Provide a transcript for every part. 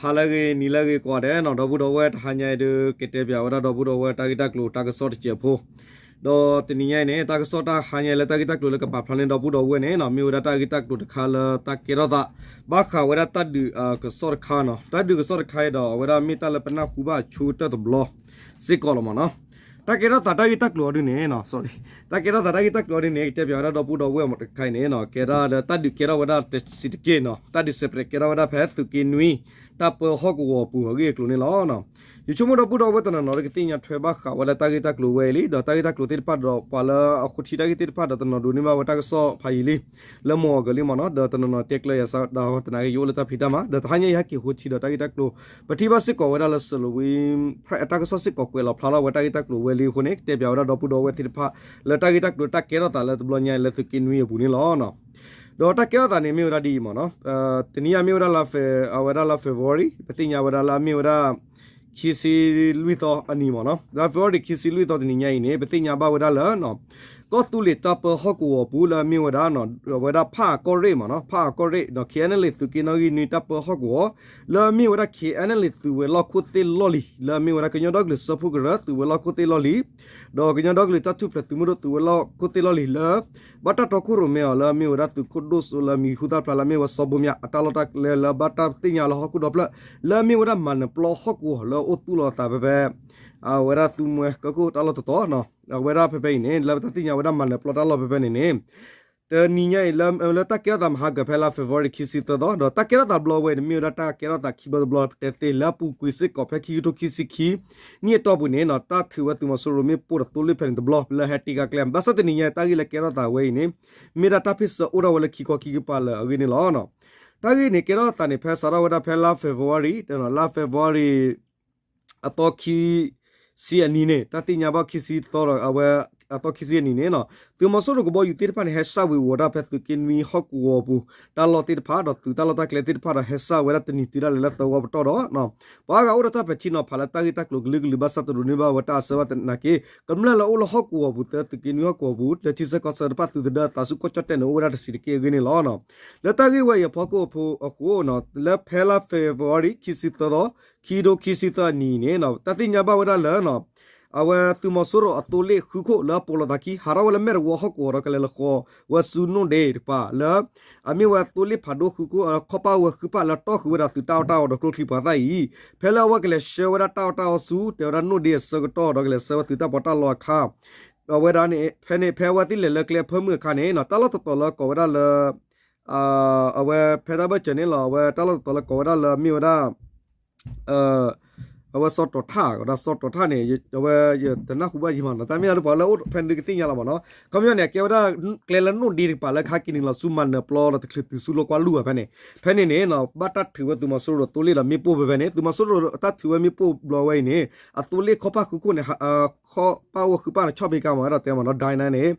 ဟါလၢအဂ့ၤ နံၤလၢအဂ့ၤကိးဂၤဒဲးနီၤ, ဒီပုၢ်ဒီဝဲၢ်တဟါညါအံၤဒုး ကတဲပၠးဝဲဒၣ်ဒီပုၢ်ဒီဝဲၢ်တၢ်ဂ့ၢ်တၢ်ကျိၤတၢ်ကစီၣ်တစဲးဖိ, ဒီးတနံၤညါအံၤန့ၣ် တၢ်ကစီၣ်တၢ်ဟါညါလၢတၢ်ဂ့ၢ်တၢ်ကျိၤလၢကပာ်ဖျါန့ၢ်ဒီပုၢ်ဒီဝဲၢ်န့ၣ်နီၤ မ့ၢ်ဝဲဒၣ်တၢ်ဂ့ၢ်တၢ်ကျိၤတခါလၢတၢ်ကဲထီၣ်သး ဘၣ်ဃးဝဲဒၣ်တၢ်ဒုးကစီၣ်တခါနီၤ, တၢ်ဒုးကစီၣ်တခါအံၤဒီး အဝဲဒၣ်မ့ၢ်တၢ်လၢပနၢ်ဟူဘၣ်အဆိကတၢၢ်တဘျီစ့ၢ်ကီးလီၤမ့ၢ်နီၤ. တၢ်ကဲထီၣ်သးတၢ်ဂ့ၢ်တၢ်ကျိၤအီၤဒုန့ၣ် တၢ်ကဲထီၣ်သးတၢ်ဂ့ၢ်တၢ်ကျိၤအီၤဒုန့ၣ် ကတဲပၠးဝဲဒၣ်ဒီပုၢ်ဒီဝဲၢ်မ့ၢ်တခါအံၤန့ၣ်နီၤ, ကဲဒၣ်လၢတၢ်ဒုးကဲထီၣ်ဝဲဒၣ်တဆံးတက့ၢ်နီၤ, တၢ်ဒုးစဲးပြဲးကဲထီၣ်ဝဲဒၣ်ဖဲသုးက့နွံ တၢ်ပၢဟီၣ်ကဝီၤအပူၤအဂ့ၢ်အကျိၤန့ၣ်လီၤ. ယဆိကမိၣ်ဒီပုၢ်ဒီဝဲၢ်တနီၤနီၤဒီးကသ့ၣ်ညါထွဲဘၣ်ဃးဝဲလၢတၢ်ဂ့ၢ်တၢ်ကျိၤဝဲအံၤလံ, ဒီးတၢ်ဂ့ၢ်တၢ်ကျိၤသ့ၣ်တဖၣ်ဒီးပှၤလၢအဃိထံတၢ်ဂ့ၢ်သ့ၣ်တဖၣ်ဒီး တနီၤဒိးန့ၢ်ဘၣ်ဝဲတၢ်ကစီၣ်ဖးယံာ်လံ လၢမိၢ်အီၤကလံမ့ၢ်နီၤ, ဒီးတနီၤနီၤတဲကျၢၤယၤစးဒီးတနာ်က့ ယအိၣ်လၢတၢ်ဖံးတၢ်မၤ, ဒီးတဟါညါအံၤဟဲက့ၤဃိထံဒီးတၢ်ဂ့ၢ်တၢ်ကျိၤ ပထံၣ်ဘၣ်စ့ၢ်ကီးဝဲဒၣ်လၢ စလဝံ တၢ်ကစီၣ်စ့ၢ်ကီးကွဲးလီၤဖျါထီၣ်ဝဲတၢ်ဂ့ၢ်တၢ်ကျိၤဝဲလံအဃိန့ၣ် ကတဲပၠးဝဲဒၣ်ဒီပုၢ်ဒီဝဲၢ်သ့ၣ်တဖၣ် လၢတၢ်ဂ့ၢ်တၢ်ကျိၤတၢ်ကဲထီၣ်သးလၢတဘျီညါလၢသုးက့နွံအပူၤန့ၣ်လီၤ. ဒီးတၢ်ကဲထီၣ်သးန့ၣ်မ့ၢ်ဝဲဒၣ်ဒ်အံၤမ့ၢ်နီၤ, တနံၤညါမ့ၢ်ဝဲဒၣ်လါ အဝဲဒၣ်လါ February ပသ့ၣ်ညါဝဲဒၣ်လၢအမ့ၢ်ဝဲဒၣ် ခံဆံလွံၢ်သီအနံၤမ့ၢ်နီၤ, လါ February ခံဆံလွံၢ်သီတနံၤညါအံၤန့ၣ် ပသ့ၣ်ညါဘၣ်ဝဲဒၣ်လၢ ကီၢ်သူလ့ၤတၢ်ပၢဟီၣ်ကဝီၤပူၤလၢအမ့ၢ်ဝဲဒၣ် ဝဲဒၣ်ဖၣ်အကီၢ်ရ့ၣ်မ့ၢ်နီၤ, ဖၣ်အကီၢ်ရ့ၣ်ဒီး KNLA သုးက့နီၣ်ဂံၢ်နွံတၢ်ပၢဟီၣ်ကဝီၤ လၢအမ့ၢ်ဝဲဒၣ် KNLA သုးဝဲၤလီၢ်ခိၣ်သ့ၣ်လီၢ်လံၤ လၢအမ့ၢ်ဝဲဒၣ်ကညီဒီကလုာ်စၢဖှိၣ်ကရၢသုးဝဲၤလီၢ်ခိၣ်သ့ၣ်လီၢ်လံၤ ဒီးကညီဒီကလုာ်တၢ်ထူၣ်ဖျဲးသုးမုၢ်ဒိၣ်သုးဝဲၤလီၢ်ခိၣ်သ့ၣ်လီၢ်လံၤလၢ ဘၣ်တၢ်တီခိၣ်ရိၣ်မဲအီၤလၢအမ့ၢ်ဝဲဒၣ်သုးခိၣ်ဒိၣ်စိလၢအမံၤဟူသၣ်ဖျါလၢအမ့ၢ်ဝဲစီၤဘိမၠး အတၢ်လီၢ်တၢ်ကျဲလၢဘၣ်တၢ်သ့ၣ်ညါလၢဟီၣ်ခိၣ်ဒီဖျၢၣ် လၢအမ့ၢ်ဝဲဒၣ်မၤနၢၤပျီဟီၣ်ကဝီၤလၢအအိၣ်သူၣ်လီၤအသးဖဲဖဲ အဝဲဒၣ်သူမွဲကၢခိၣ်တၢ်လီၢ်တတီၤနီၤ, အဝဲဒၣ်ဖဲဖဲအံၤန့ၣ် လၢပတၢ်သ့ၣ်ညါဝဲဒၣ်မၤနၢၤပျီတၢ်လီၢ်ဖဲဖဲန့ၣ်န့ၣ် တနံၤညါအံၤ လၢတၢ်ကဲထီၣ်သးမဟါကၢၤဖဲလါ February ခံဆံသၢသီ ဒီးတၢ်ကဲထီၣ်သးဘျီဝဲန့ၣ် မ့ၢ်ဝဲဒၣ်တၢ်ကဲထီၣ်သးခံဘျီတဘျီ ပတဲသ့လၢအပူၤကွံာ်စ့ၢ်ကီးဖဲခံကထိခံဆံခံ နံၣ်အတီၢ်ပူၤန့ၣ် တၢ်ထုးဝဲသုးမီၤစိရိၤမ့ၣ်ပိၢ်ဒီးသိလ့ၣ်ဖဲန့ၣ်တဘျီ လၢဟဲတ့ၢ်ကါကျဲ ဘၣ်ဆၣ်တနံၤညါတၢ်ဂ့ၢ်လၢကဲထီၣ်သးဝဲအံၤန့ၣ် မ့ၢ်ဒၣ်တၢ်ဖ့ၣ်ဆၢအိၣ်ထီၣ်ဝဲလၢခံခီခံကပၤလၢအဂ့ၢ်န့ၣ်လီၤ. တၢ်ဂ့ၢ်န့ၣ် ကဲထီၣ်သးန့ၣ် ဖဲစးထီၣ်ဝဲဒၣ်ဖဲလါ February လါ February အသီခံဆံအနံၤန့ၣ် တၢ်သ့ၣ်ညါဘၣ်ခံဆံသီဒီးအဝဲ အသီခံဆံအနံၤန့ၣ် သုးမီၤစိရိၤကဘီယူၤသ့ၣ်တဖၣ်န့ၣ် ဟဲစှၤဝံၤဝီၤတၢ်ဖဲသုးက့နွံဟီၣ်ကဝီၤပူၤ တၢ်လီၢ်သ့ၣ်တဖၣ်ဒီးသုးတၢ်လီၢ်တၢ်ကျဲသ့ၣ်တဖၣ်ဒီးဟဲစှၤဝဲဒၣ်တနံၤတုၤဒၣ်လဲာ်လၢသၢဝီပတီၢ်ဒီး ပှၤအါဂၤအိၣ်ဒီးတၢ်ပဲာ်ထံနီၤဖးလၢတၢ်ဂ့ၢ်တၢ်ကျိၤကလုာ်ကလုာ် ဘၣ်ဆၣ်တဒိးန့ၢ်ဘၣ်ဝဲတၢ်အဆၢဘၣ်သနာ်က့ ကမျၢၢ်လၢအိၣ်လၢဟီၣ်ကဝီၤပူၤသၢ သုးက့နွံဟီၣ်ကဝီၤပူၤ လၢထံဆၢကီၢ်ဆၢတဖၣ်သုးသဒၢအသးဆူကီၢ်ကၠီၣ်တဲၣ်န့ၣ် အိၣ်ဝဲဒၣ်တဆံးတက့ၢ်အဂ့ၢ်န့ၣ်လီၤ. လၢတၢ်ဂ့ၢ်ဝဲအံၤအဖီခိၣ်အဃိ လၢဖဲလါ February ခံဆံသၢသီ ခံကထိခံဆံသၢအနံၤန့ၣ် တၢ်သ့ၣ်ညါဘၣ်ဝဲဒၣ်လၢ အဝဲသုးမီၤစိရိၤအသိလ့ၣ်ဃုခိၣ်လၢအပိာ်လီၤသးခံ ဟးထီၣ်ဝဲလၢမဲၢ်တဝီဟီၣ်ကဝီၤဒီးကလဲၤလၢဃီၤ ဝဲဆူနိၣ်ဒ့တကပၤလၢ အမ့ၢ်ဝဲသိလ့ၣ်ဖးဒိၣ်ဃုခိၣ် ခီၣ်ပၣ်ဝဲဃုပၣ်လၢတီၢ်ဃုာ်ဝဲဒၣ်သုးတၢ်အီၣ်တၢ်အီဒီးကျိချံပှၤသၣ်အံၤ ဖဲလၢအဝဲကလဲၤဆှၢဝဲဒၣ်တၢ်အီၣ်တၢ်အီဆူ တဲဝဲဒၣ်နိၣ်ဒ့အဆၢကတီၢ်ဒီးကလဲၤဆှၢဝဲသုးတၢ်ပီးတၢ်လီအခါ အဝဲဒၣ်န့ၣ် ဖဲန့ၣ် ဖဲအဝဲသ့ၣ်လဲၤလၢကျဲအဖၢမုၢ်အခါန့ၣ် တၢ်လီၢ်တတီၤလၢကိးဝဲဒၣ်လၢ အဝဲဖဲတၢ်ဘၢၣ်စၢၤန့ၣ်လီၤ အဝဲတၢ်လီၢ်တတီၤလၢကိးဝဲဒၣ်လၢမ့ၢ်ဝဲဒၣ် အဝဲစီၤတီၤထၣ် ကဒီးစီၤတီၤထၣ်န့ၣ် အဝဲယတနၢ်ဟူဘၣ်ယံၤမးနီၤ တၢ်မ့ၢ်လၢပှၤလၢအိၣ်ဖဲန့ၣ်ဒုးကသ့ၣ်ညါလီၤမးနီၤ ခီပညီန့ၣ် အကဲဝဲဒၣ်ကျဲလၢနိၣ်ဒ့တကပၤလၢကဟဲက့ၤနုာ်လီၤဆူမၤနၢၤပျီဒီးတချုးတုၤဆူလီကွၢ်လူၢ်ဘၣ်ဖဲန့ၣ် ဖဲန့ၣ်န့ၣ် ဘၣ်တၢ်ထုးဝဲသုးမီၤစိရိၤသိလ့ၣ်ဒီးမ့ၣ်ပိၢ်ဖဲဖဲန့ၣ် သုးမီၤစိရိၤတၢ်ထုးဝဲမ့ၣ်ပိၢ်ဘျီဝဲအံၤန့ၣ် အသိလ့ၣ်ခီၣ်ပၣ်ဃုခိၣ်န့ၣ် ခီၣ်ပၣ်ဝဲဃုပၣ်န့ၣ် ဆီၣ်ဖ့ကါမး အဲၣ်ဒိးတဲမးနီၤ ဒိုင်းနါန့ၣ်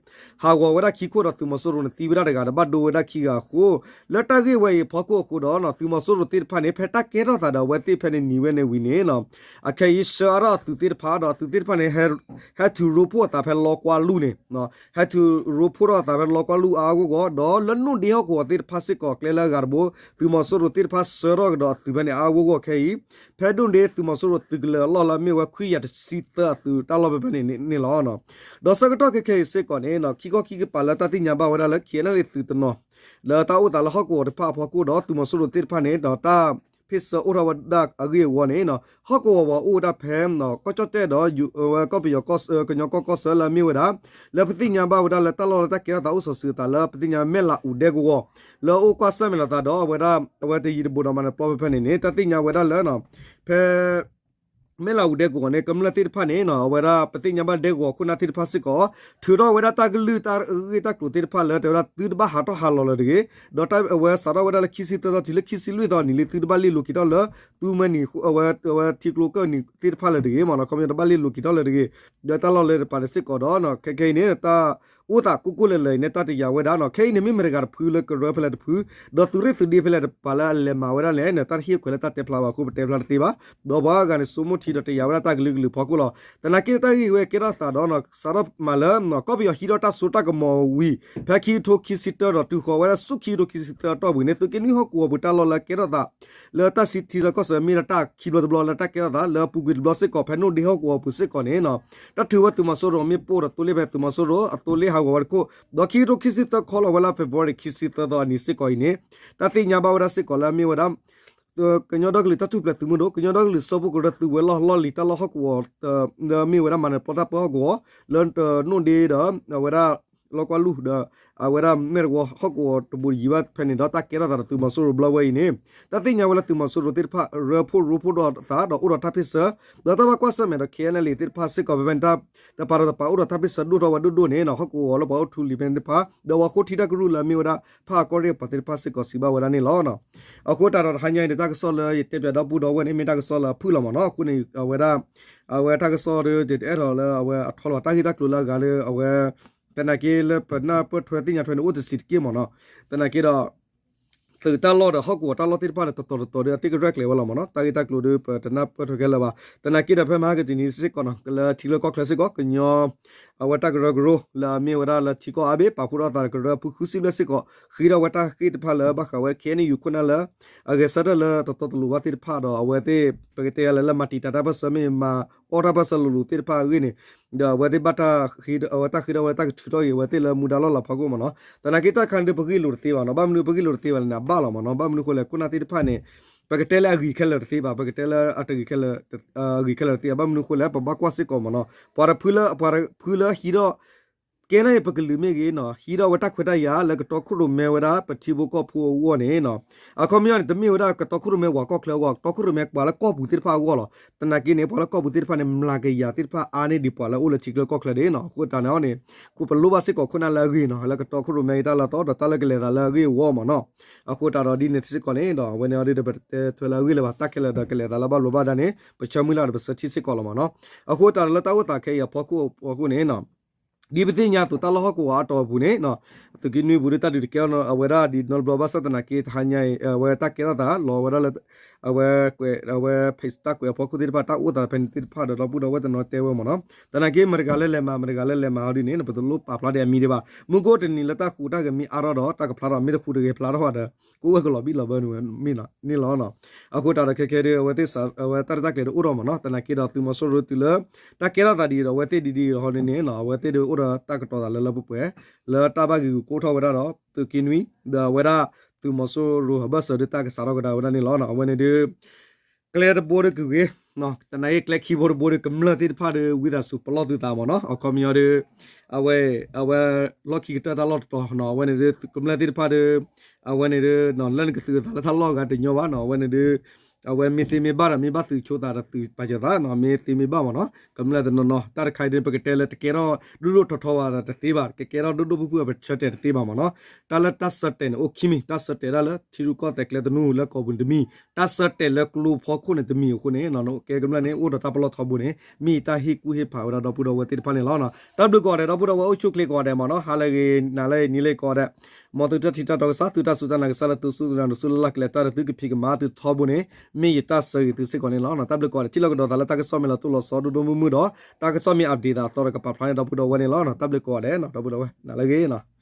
ဟးဂီၤဝဲဒၣ်ခံခိၣ်ဒီးသုးမီၤစိရိၤန့ၣ်သံဝဲဒၣ်တဂၤဒီးဘၣ်ဒိဝဲဒၣ်ခံဂၤအဃိ လၢတၢ်ဂ့ၢ်ဝဲအံၤအဖီခိၣ်အဃိဒီး သုးမီၤစိရိၤသ့ၣ်တဖၣ်န့ၣ် ဖဲတၢ်ကဲထီၣ်သးဒီးအဝဲသ့ၣ်ဖဲန့ၣ်နံၤဝဲန့ၣ်ဝံၤန့ၣ် အခဲအံၤဆှၢအါထီၣ်အသုးသ့ၣ်တဖၣ်ဒီးအသုးသ့ၣ်တဖၣ်န့ၣ် ဟဲထုးရိဖှိၣ်အသးဖဲလီကွၢ်လူၢ်န့ၣ် ဟဲထုးရိဖှိၣ်ထီၣ်အသးဖဲလီကွၢ်လူၢ်အါအါဂီၢ်ဂီၢ် ဒီးလၢနိၣ်ဒ့ဟီၣ်ကဝီၤသ့ၣ်တဖၣ်စ့ၢ်ကီးကျဲလၢအဂၤတဘိ သုးမီၤစိရိၤသ့ၣ်တဖၣ်ဆှၢထီၣ်ကဒီးအသုးဖဲန့ၣ်အါအါဂီၢ်ဂီၢ်ခဲအံၤ ဖဲဒိၣ်ဒ့သုးမီၤစိရိၤသုးကလၢၤအလီၢ်လၢအမ့ၢ်ဝဲခွံကယၤတဆံသၢအသုးတၢ်လီၢ်ဖဲဖဲန့ၣ်န့ၣ်လီၤ. ဒီးဆၢကတီၢ်ခဲခဲအံၤစ့ၢ်ကီးန့ၣ် ခံခီခံကပၤလၢတၢ်သ့ၣ်ညါဘၣ်ဝဲဒၣ်လၢ KNLA သုးတနီၤ လၢတၢ်အိၣ်သးလၢဟီၣ်ကဝီၤတဖၣ်အဖီခိၣ်ဒီးသုးမီၤစိရိၤသ့ၣ်တဖၣ်န့ၣ် ဒီးတၢ်ဖ့ၣ်ဆၢအိၣ်ထီၣ်ဝဲဒၣ်အဂ့ၢ်အဂီၢ်န့ၣ် ဟီၣ်ကဝီၤပှၤအိၣ်ဝဲဒၣ်ဖဲ ကီၢ်ကၠီၣ်တဲၣ်ဒီး ဝဲကီၢ်ပယီၤကီၢ်ဆၢ ကညီကီၢ်ကီၢ်ဆၢလၢအမ့ၢ်ဝဲဒၣ် လၢပသ့ၣ်ညါဘၣ်ဝဲဒၣ်လၢတၢ်လီၢ်လၢတၢ်ကဲထီၣ်သးအိၣ်စီၤစုၤအသးလၢပသ့ၣ်ညါမဲၢ်လးအူဒဲကဝီၤ လၢအအိၣ်ကွၢ်ဆၢၣ်မဲာ်လိာ်သးဒီးအဝဲဒၣ် အဝဲတယံၤတဘူးဒီးမၤနၢၤပျီဖဲဖဲန့ၣ်န့ၣ် တၢ်သ့ၣ်ညါဝဲဒၣ်လၢ ဖဲ မဲၢ်လးအူဒဲကဝီၤန့ၣ် ကမျၢၢ်သ့ၣ်တဖၣ်န့ၣ် အဝဲဒၣ်ပသ့ၣ်ညါဘၣ်ဒဲကဝီၤခိၣ်နၢ်သ့ၣ်တဖၣ်စ့ၢ်ကီး ထုးထီၣ်ဝဲဒၣ်တၢ်ကလုၢ်တၢ်ဂ့ၢ်တၢ်ကျိၤသ့ၣ်တဖၣ်လၢတဲဝဲဒၣ်သုတဘၣ်ဟးထီၣ်ဟးလီၤလၢၤတဂ့ၤ, ဒီးအဝဲစးထီၣ်ဝဲဒၣ်လၢခံဆံသၢသီတုၤလၢခံဆံလွံၢ်သီနံၤလံ သုတဘၣ်လ့လိၤက့ၤထီၣ်လၢ သုမ့ၢ်နံၤ အဝဲထံကျိကၢၢ်နံၤသ့ၣ်တဖၣ်လၢၤတဂ့ၤမ့ၢ်နီၤ, ခီပညီတဘၣ်လ့လိၤက့ၤထီၣ်လၢၤတဂ့ၤ, ဒီးတၢ်လီၢ်လၢတပၤန့ၣ်စ့ၢ်ကီးဒီး ခဲခဲအံၤန့ၣ် တၢ် အိၣ်သးကိၢ်ကိၢ်လၢၤလၢၤအံၤန့ၣ် တၢ်တယာ်ဝဲဒၣ်နီၤ. ခဲအံၤန့ၣ် မ့ၢ်မတၤတဂၤတဖုလၢကရၢဖဲလဲၣ်တဖု, ဒီးသုးရ့ၣ်သုးဒ့ဖဲလဲၣ်တပၤလၢအလဲၤမၤဝဲဒၣ်လဲၣ်န့ၣ် တၢ်တဟ့ၣ်ခွဲးလၢတၢ်တဲဖျါဘၣ်အဃိ ပတဲဖျါတသ့ဘၣ်. ဒီးပှၤအါဂၤန့ၣ် ဆိကမိၣ်ထံဒီးတယာ်ဝဲဒၣ်တၢ်ကလုာ်ကလုာ်ဖီခိၣ်လီၤ. သနာ်က့တၢ်ဂ့ၢ်ဝဲကဲထီၣ်သးဒီး စးထီၣ်မၤလၢ ကီၢ်ပယီၤဟံးထီၣ်တၢ်စိတၢ်ကမီၤဝံၤ ဖဲခံကထိခံဆံတၢဒီးတုၤဃီၤဝဲဒၣ်ဆူခံကထိခံဆံသၢအတီၢ်ပူၤန့ၣ် သုးက့နွံဟီၣ်ကဝီၤပူၤတၢ်လီၢ်လၢကဲထီၣ်သး လၢတၢ်စံးထံဆၢကီၢ်ဆၢမ့ၢ်ဒၣ်တၢ်ခံဘျီတဘျီလၢတၢ်ကဲထီၣ်သး လၢအပူၤကွံာ်တဘျီစ့ၢ်ကီး ဖဲနိၣ်ဒ့ဟီၣ်ကဝီၤပူၤစ့ၢ်ကီးန့ၣ် တၢ်ထုးဝဲသုးမီၤစိရိၤမ့ၣ်ပိၢ်ဒီးသိလ့ၣ်ဖဲသုးမီၤစိရိၤ အသိလ့ၣ်ဟးဂီၤဝဲတခိၣ် ဒီးခံကထိခံဆံသၢခီလီၤဝဲလၢ February ခံဆံသၢသီအနံၤစ့ၢ်ကီးအံၤန့ၣ် တၢ်သ့ၣ်ညါဘၣ်ဝဲဒၣ်စ့ၢ်ကီးလၢအမ့ၢ်ဝဲဒၣ် ကညီဒီကလုာ်တၢ်ထူၣ်ဖျဲးသုးမုၢ်ဒိၣ် ကညီဒီကလုာ်စၢဖှိၣ်ကရၢသုးဝဲၤလီၢ်လီၢ်လံၤတၢ်လီၢ်ဟီၣ်ကဝီၤ လၢအမ့ၢ်ဝဲဒၣ်မၤနၢၤပျီတၢ်ပၢဟီၣ်ကဝီၤ လၢနိၣ်ဒ့ဒီး အဝဲဒၣ် လီကွၢ်လူၢ်ဒီး အဝဲဒၣ်မဲၢ်တဝီဟီၣ်ကဝီၤတဘိယံၤဘၣ်ဖဲန့ၣ်ဒီး တၢ်ကဲထီၣ်သးဒီးသုးမီၤစိရိၤဘျီဝဲအံၤန့ၣ် တၢ်သ့ၣ်ညါဝဲလၢသုးမီၤစိရိၤသ့ၣ်တဖၣ် ရၢဖှိၣ်ရိဖှိၣ်ဒီးသးဒီးအိၣ်ဒီးတၢ်ဖ့ၣ်ဆၢ ဒီးတၢ်ဘၣ်ကွၢ်ဆၢၣ်မဲာ်ဒီး ခ့ၣ်အဲၣ်လ့ၣ်သ့ၣ်တဖၣ်စ့ၢ်ကီး ဖဲဖဲန့ၣ် တပၤဒီးတပၤအိၣ်ဒီးတၢ်ဖ့ၣ်ဆၢဒိၣ်ထီၣ်ဝဲဒိၣ်ဒိၣ်န့ၣ် ဟီၣ်ကဝီၤလၢပှၤအိၣ်ထူလံၤဖဲန့ၣ်သ့ၣ်တဖၣ် ဒီးပှၤဃိထံတၢ်ကရူၢ်လၢအမ့ၢ်ဝဲဒၣ် ဖးအကီၢ်ရ့ၣ်ပှၤသ့ၣ်တဖၣ်စ့ၢ်ကီးစံးဘၣ်ဝဲဒၣ်န့ၣ်လီၤ. အဃိတၢ်ဒီးတဟါညါအံၤန့ၣ် တၢ်ကစီၣ်လၢယတဲပၠးဒီပုၢ်ဒီဝဲၢ်န့ၣ် မ့ၢ်တၢ်ကစီၣ်လၢအဖုၣ်လီၤမ့ၢ်နီၤ. အဃိန့ၣ် အဝဲဒၣ် အဝဲတၢ်ကစီၣ်ဒီး ယတအဲၣ်ဒိးလၢအဝဲအထီလီၤ တၢ်ဂ့ၢ်တၢ်ကျိၤလၢအဂၤလၢအဝဲ သနာ်က့လၢပနၢ်ပၢၢ်ထွဲသ့ၣ်ညါထွဲန့ၣ် အိၣ်တဆံးတက့ၢ်မ့ၢ်နီၤ. သနာ်က့ဒီး သုးတၢ်လီၢ်ဒီးဟီၣ်ကဝီၤတၢ်လီၢ်သ့ၣ်တဖၣ်ဒီး တတီၤတတီၤဒီး အသ့ၣ်ကရဲၣ်ကျဲၤဝဲလီၤမ့ၢ်နီၤ. တၢ်ဂ့ၢ်တၢ်ကျိၤဒီး ပတနၢ်ပၢၢ်ထွဲခဲလၢာ်ဘၣ်. သနာ်က့ဒီး ဖဲမဟါကတနံၤစ့ၢ်ကီးနီၤ လၢထံချၢကီၢ်ချၢစ့ၢ်ကီး ကညီ အဝဲတၢ်ကရၢကရိလၢအမ့ၢ်ဝဲဒၣ်လၢထံကီၢ်အါဘ့ၣ် ပာ်ဖှိၣ်ထီၣ်သးဒီးကရၢဖုဃုဆံဘျဲၣ်စ့ၢ်ကီး ဃ့ထီၣ်ဝဲတၢ်ဃ့ၢ်တဖၣ်လၢဘၣ်ဃးဝဲ ခ့ၣ်အဲၣ်ယူၣ် ခိၣ်နၢ်လၢ အဂဲၤဆၢထၢၣ်လၢတတီတလိၤဘၣ်သ့ၣ်တဖၣ်ဒီး အဝဲသ့ၣ် ပကတဲယၤလၢလၢမၤတံာ်တာ်တၢ်ပၢၢ်ဆၢမ့ၢ်မၤအီၣ်တၢ်ပၢၢ်ဆၢလိၤလိၤသ့ၣ်တဖၣ်အဂ့ၢ်န့ၣ် ဒီးအဝဲသ့ၣ်ဘၣ်တၢ်ဃ့ အဝဲတၢ်ဃ့ထီၣ်ဝဲတၢ်ကထုးထီၣ်က့ၤအဝဲသ့ၣ်လၢမူဒါလီၢ်လၤဖီခိၣ်မ့ၢ်နီၤ. သနာ်က့တၢ်ခါန့ၣ်ဒီး ပဂ့ၢ်လိာ်တသ့ဘၣ်နီၤ. ဘၣ်မနုၤပဂ့ၢ်လိာ်တသ့ဘၣ်လဲၣ်န့ၣ် အဘၣ်လီၤမ့ၢ်နီၤ. ဘၣ်မနုၤအဃိလဲၣ် ခိၣ်နၢ်သ့ၣ်တဖၣ်န့ၣ် ပကတဲလၢအဂ့ၤခဲလၢာ်တသ့ဘၣ် ပကတဲလၢအတဂ့ၤခဲလၢာ် အဂ့ၤခဲလၢာ်တသ့ဘၣ် ဘၣ်မနုၤအဃိလဲၣ် ပဘၣ်ကွၢ်စ့ၢ်ကီးမ့ၢ်နီၤ ပှၤတဖုလၢ ပှၤတဖုလၢဟံးထီၣ် ကဲန့ၣ်အံၤ ပကလုာ်မ့ၢ်ဂ့ၤနီၤ ဟံးထီၣ်ဝဲတၢ်ခွဲးတၢ်ယာ်လၢကတီခိၣ်ရိၣ်မဲဝဲဒၣ် ပထံဖိကီၢ်ဖိအဂီၢ်န့ၣ်နီၤ အခီပညီန့ၣ် တမ့ၢ်ဝဲဒၣ်ကတီခိၣ်ရိၣ်မဲပှၤကီၢ်ချၢအဂီၢ် ကတီခိၣ်ရိၣ်မဲပှၤလၢကီၢ်ပူၤသ့ၣ်တဖၣ်အဂီၢ်လီၤ. သနာ်က့န့ၣ် ပှၤလၢကီၢ်ပူၤသ့ၣ်တဖၣ်န့ၣ် မျးကယၤသ့ၣ်တဖၣ်အါန့ၢ်ဒံးပှၤလၢအိၣ်လၢထံချၢကီၢ်ချၢဒၣ်နီၤ. အဃိတၢ်န့ၣ်အီၤန့ၣ် ပလိၣ်ဘၣ်စ့ၢ်ကီးခိၣ်နၢ်လၢအဂ့ၤနီၤ လၢကတီခိၣ်ရိၣ်မဲအတၢ်လၢအသီဒီးတၢ်လၢကလဲၤသးလၢအဂ့ၢ်အဝီမ့ၢ်နီၤ. အဃိတၢ်ဒီးဒ်န့ၣ်စ့ၢ်ကီးန့ၣ်ဒီး အဝဲန့ၣ်အီၤဒ်ဒီးပတဲထွဲလၢအဂ့ၢ်လၢၤဘၣ် တၢ်ခဲလၢာ်ဒီးကလဲၤသးလၢဘၣ်ဘျီးဘၣ်ဒါန့ၣ် ပဆၢမုၢ်လၢ်ဒီးပဆၢထံၣ်စ့ၢ်ကီးလီၤမ့ၢ်နီၤ. အဃိတၢ်ဒီးလၢတၢ်အိၣ်သးခဲအံၤအဖီခိၣ်အဃိန့ၣ် ဒ်ပသ့ၣ်ညါအသိးတၢ်လီၢ်ဟီၣ်ကဝီၤအါတီၤအပူၤန့ၣ် သုးက့နွံပူၤဒ်တၢ်ဒုးတကဲအီၤအဝဲဒၣ်ဒ်နီတဘျီဘၣ်ဆၣ်သနာ်က့ တဟါညါအံၤ အဝဲတၢ်ကဲထီၣ်သးလီၤဝဲဒၣ်လၢ အဝဲ အဝဲ ဖဲတၢ်ကွဲးအဖီခိၣ်သ့ၣ်တဖၣ် တၢ်အိၣ်သးဖဲန့ၣ်သ့ၣ်တဖၣ်ဒီး ဒီပုၢ်ဒီဝဲၢ်တနီၤတဲဝဲမ့ၢ်နီၤ. သနာ်က့ မတဂၤလၢလဲၤမၤ မတဂၤလၢလဲၤမၤအီၤဒ်န့ၣ် ပတလိၣ်ပာ်ဖျါဒီးအမံၤဒံးဘၣ်. မူခိၣ်တနံၤလၢတၢ်ဃူးတၢ်ဂဲၤမ့ၢ်အါထီၣ်ဒီး တၢ်ကဖျါထီၣ် မ့ၢ်တဃူးတဂဲၤဖျါထီၣ်ဒီး ကအိၣ်ဝဲကလီၤဘံၣ်လီၤဘၢန့ၣ်လီၤ. အဃိတၢ်ဒီးခဲခဲဒ် အဝဲသ့ၣ် အဝဲတၢ်ရဲၣ်တၢ်ကျဲၤဒီးအိၣ်ထီၣ်မ့ၢ်နီၤ. သနာ်က့ဒီးသုးမီၤစိရိၤတုၤလၢ တၢ်ကဲထီၣ်သးဒ်ဒီး အဝဲသ့ၣ်ဒ်ဒ်ဟီန့ၣ်န့ၣ် အဝဲသ့ၣ်ဒ်အိၣ်ဒီးတၢ်ကတီၤသးလၢလၢပှဲၤပှဲၤ လၢတၢ်ဘၣ်ဂံာ်ဂူာ်ကိးထီၣ်ဝဲဒၣ်ဒီး သုးက့နွံ ဒီးအဝဲဒၣ် သုးမီၤစိရိၤအဘၢၣ်စၢၤဒ်တၢ်ကစးထီၣ်ကဒါဝဲဒၣ်န့ၣ်လီၤ. အဝဲန့ၣ်ဒ် ကျဲတဘိဒီးကဂ့ၤ တနံၤအံၤကျဲခံဘိတဘိဒီး ကမျၢၢ်သ့ၣ်တဖၣ်ဒီး ဝံသးစူၤပလီၢ်သုသးမ့ၢ်နီၤ. အခီပညီဒီး အဝဲ အဝဲ လီၢ်ခံကတၢၢ်တၢ်လီၢ်တတီၤနီၤ အဝဲန့ၣ်ဒ် ကမျၢၢ်သ့ၣ်တဖၣ်ဒီး အဝဲန့ၣ်ဒ် လၢနကသုးသးလၢတၢ်လီၢ်အဂၤတညီဘၣ်နီၤ. အဝဲန့ၣ်ဒ် အဝဲမ့ၢ်သ့မ့ၢ်ဘၣ်ဒီး မ့ၢ်ဘၣ်သုးဆိသးဒီးသုးပာ်စၢၤသးနီၤ မ့ၢ်သ့မ့ၢ်ဘၣ်မ့ၢ်နီၤ. ကမျၢၢ်တနီၤနီၤ တၢ်တခါအံၤဒ် ပကတဲလၢတကဲထီၣ် ဒိၣ်ဒိၣ်ထီထီဘၣ်ဒီးတသ့ဘၣ် ကကဲထီၣ်ဒိၣ်ဒိၣ်ဖုၣ်ဖုၣ် ပဆၢတဲာ်တသ့ဘၣ်မ့ၢ်နီၤ. တၢ်လၢတၢ်ဆၢတဲာ်န့ၣ် အိၣ်ခံမံၤ တၢ်ဆၢတဲာ်ဒၣ်လၢထံရူၢ်ကီၢ်သဲးကျဲသနူလၢကီၢ်ပူၤန့ၣ်တမံၤ တၢ်ဆၢတဲာ်လၢကျိဖီခိၣ်န့ၣ်တမံၤအဃိန့ၣ် ကဲကမျၢၢ်န့ၣ် အိၣ်ဒီးတၢ်ပလီၢ်ထီဘိန့ၣ် မ့ၢ်ယတၢ်ဟ့ၣ်ကူၣ်ဟ့ၣ်ဖးဝဲဒၣ်ဒီပုၢ်ဒီဝဲၢ်သ့ၣ်တဖၣ်န့ၣ်လီၤ. တၢ်ဘျုးကိးဂၤဒဲး ဒီပုၢ်ဒီဝဲၢ်အိၣ်ဆူၣ်အိၣ်ချ့ကိးဂၤဒဲးမ့ၢ်နီၤ ဟါလၢအဂ့ၤ နၤလၢအဂ့ၤ နံၤလၢအဂ့ၤကိးဂၤဒဲး မ်သုတၢ်ထံၣ်တၢ်တီကစၢ် သုတၢ်စူၢ်တၢ်နာ်ကစၢ်လၢသုစူၢ်သုနာ် သုလၢ်လၢ်ကလဲၤတၢ်ဒီးသုကဖံးကမၤသုထီဘိန့ၣ် မ့ၢ်ယတၢ်ဆၢဂ့ၤသုစ့ၢ်ကီးန့ၣ်လီၤ. တၢ်ဘျုးကိးဂၤဒဲး ထံၣ်လိာ်ကဒီးသးလၢတၢ်ကစီၣ်မ့ၢ်လီၤတိၢ်လီၤဆီဒိၣ်ဒိၣ်မုၢ်မုၢ်ဒီး တၢ်ကစီၣ်မ့ၢ် update သးအသီဒီးကပာ်ဖျါန့ၣ် ဒီပုၢ်ဒီဝဲၢ်န့ၣ်လီၤ. တၢ်ဘျုးကိးဂၤဒဲး ဒီပုၢ်ဒီဝဲၢ် နၤလၢအဂ့ၤ